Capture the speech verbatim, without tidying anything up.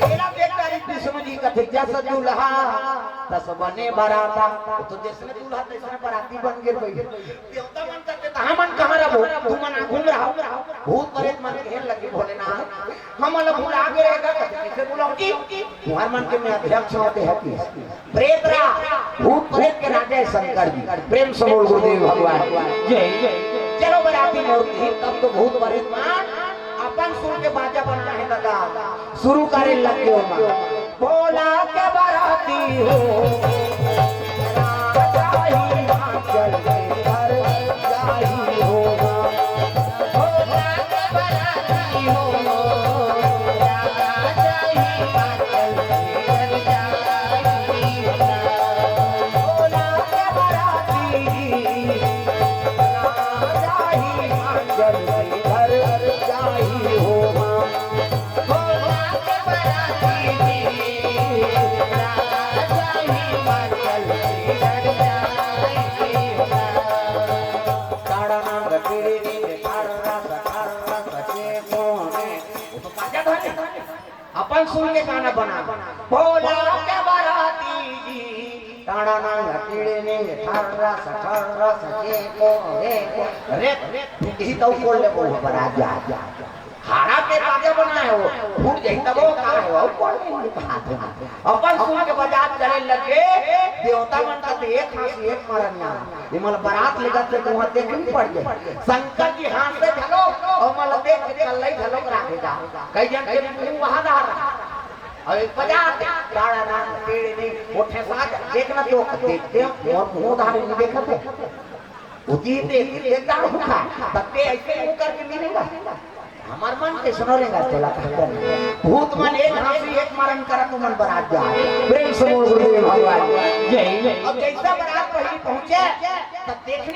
एला देख तारी विष्णु जी कथे, "जस दूल्हा तस बने बराता।" तो जैसने दूल्हा तैसने बराती बन गे भाई। देवता मन कथे, "तहाँ मन कहाँ रहो? तुमन आगू म रहो।" भूत प्रेत मन कहे लगे, "भोलेनाथ, हमन ला भुला गे रहेगा।" कथे, "कइसे भुलाहूँ जी? तुँहर मन के मैं अध्यक्ष हों, तेहा कि।" प्रेत रा, भूत प्रेत के राजा हे शंकर जी। प्रेम से बोल गुरुदेव भगवान। जय। चलो बराती मूर्ति, तब तो भूत प्रेत मन अपन सुर के बाजा बनाए हे दादा, शुरू करे लग गे ओमा। भोला के बराती हो, राजा हिमाचल के घर जाई हो। भोला के बराती हो, राजा हिमाचल के घर जाई हो। भोला के बराती, राजा हिमाचल के घर जाई हो। अपन सुर के गाना बना। भोला के बराती जी, टाणा नांग टिड़ने, ठर्रा सा, ठर्रा सा, के को, रे को, रे, रे, ही तो कोल ले बोल बरात जा, जा। हाड़ा के बाजा बनाए हो, फूट जाई तब वो का हो, और कौन नहीं कहा था। अपन सुन के बाजा चले लगे, देवता मन का तो एक हाँसी, एक मरन ना। ये मन बरात लेकर के तुहां देख नहीं पड़ गए। शंकर जी हाँसे घलो, और मन देख के कल्लई घलो राखे जा। कई जन के मुंह वहां रहा। अउ एक बजा दे, ताड़ा नाम पेड़ नहीं, उठे साज, देखना तो देखते हो, और मुंह धारे नहीं देखते। उती देख, देख दारू खा, तब ते ऐसे मुंह करके मिलेगा। हमार मन के सुनो रे गा, चला कहते हैं। भूत मन एक हाँसी, एक मरन करत, तुमन बरात जा। प्रेम से बोल गुरुदेव भगवान। जय। अब जैसा बरात पहली पहुंचे, तब देखनी